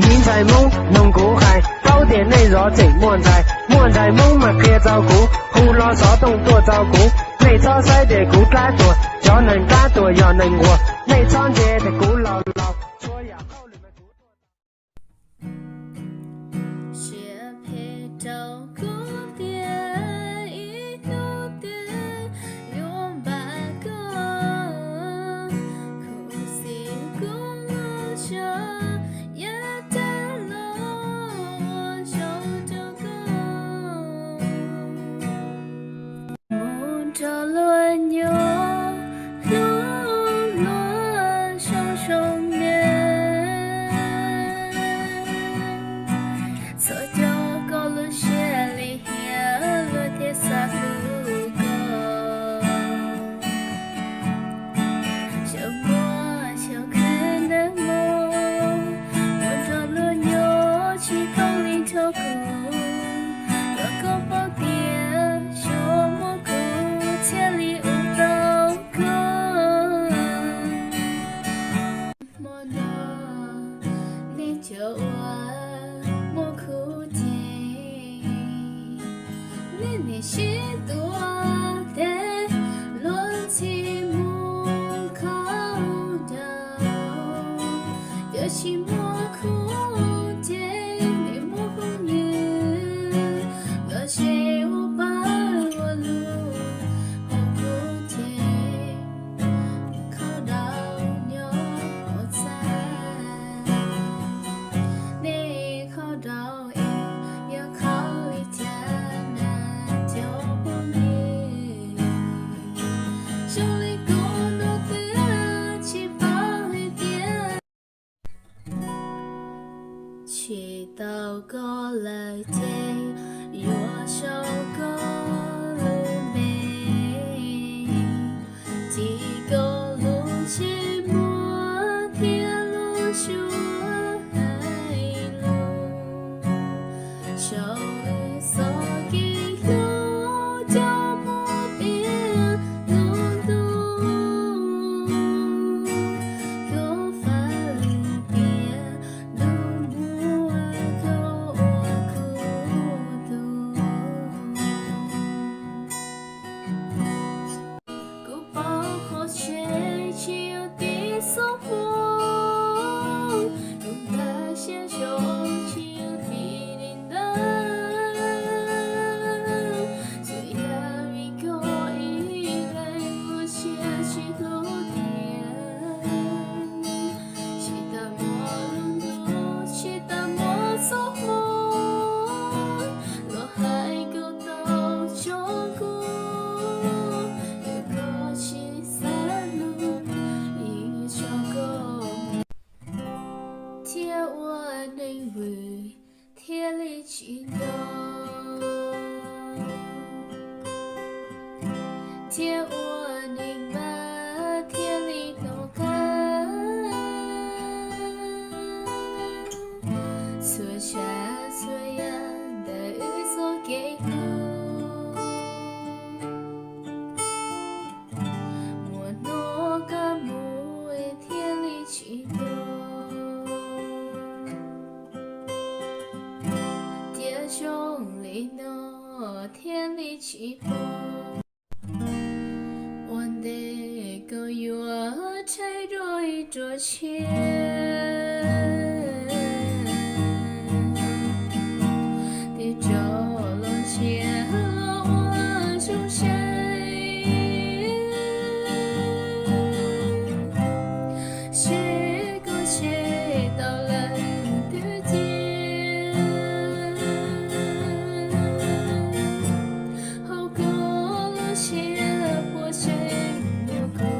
Me ntxhais Hmoob, noog kuv hais, paub tias nej zov tseem muaj ntxhais, muaj ntxhais Hmoob mas qhia txog kuv, hu hlo xov tooj tuaj txog kuv. Nej txhob saib tias kuv dab tuag, cov neeg dab tuag yog neeg nquag. Nej txhob ntse tias kuv laus laus, txhua yam hauj lwm mas kuv tuaj tau. Siab phem rau kuv tiag, ib hnub twg yuav npam koj, khuv xim kuv los tso, yav tag los ua zoo rau koj. Mus nrog luag nyob, hlub luag zoo zoo me. Txhob coj koj lub siab lim hiam, luag thiaj xav hlub koj. Xyaum muaj xyaum khwv ntawm hmo, mus nrog luag nyob tsis thooj li nrog kuv. Kom koj paub tias xyov muaj kuv thiaj li ua tau koj. Hmo no nej cov uas muaj kuv ces nej nim sib tuav tes luag ntxhi mus khau rau. Yog tsis muaj kuv ces nim muaj phooj ywg los tsis ua pab ua lug, ho kuv ces khau rau nyob hauv txaj. Nej khau rau es yog khau li cas na cov phooj ywg? Zoo li kuv no twb tsis paub hais tias chim tau koj lawm ces yuav sau koj lub npe, ci koj lub ntsej muag thiab lub suab hais lus. Sau lub xov kev hlub coj mus piav lub ntuj, koj faj lwm tiam ntuj muaj koj ua kuv tug. Kuv paub qhov tseeb tsis yog tim xob phob, kuv nkag siab zoo tsis yog tim li ntawd. Txawm yog vim koj ib leeg ua siab tsis hlub tiag, tsis tas mog lub ntuj tsis tas mog xob phob, los hais koj tau tso kuv, yog koj tsis xav hlub, yeej yuav tso koj mus thiab ua neeg vwm thiaj li tsis nco, thiab ua neeg npab thiaj li hnov qab. Txhua tsav txhua yam ntawm wb txoj kev hlub, muaj hnub qab mus thiaj li tsis nco, thiab zoo li no thiaj li tsis pom. Ua ntej koj yuav rhaib dua ib ruam tshiab, tig rov los ntsia los ua zoo saib, seb koj tshem tau lawm twg tiag, hauv koj lub siab puas tseem nyob kuv.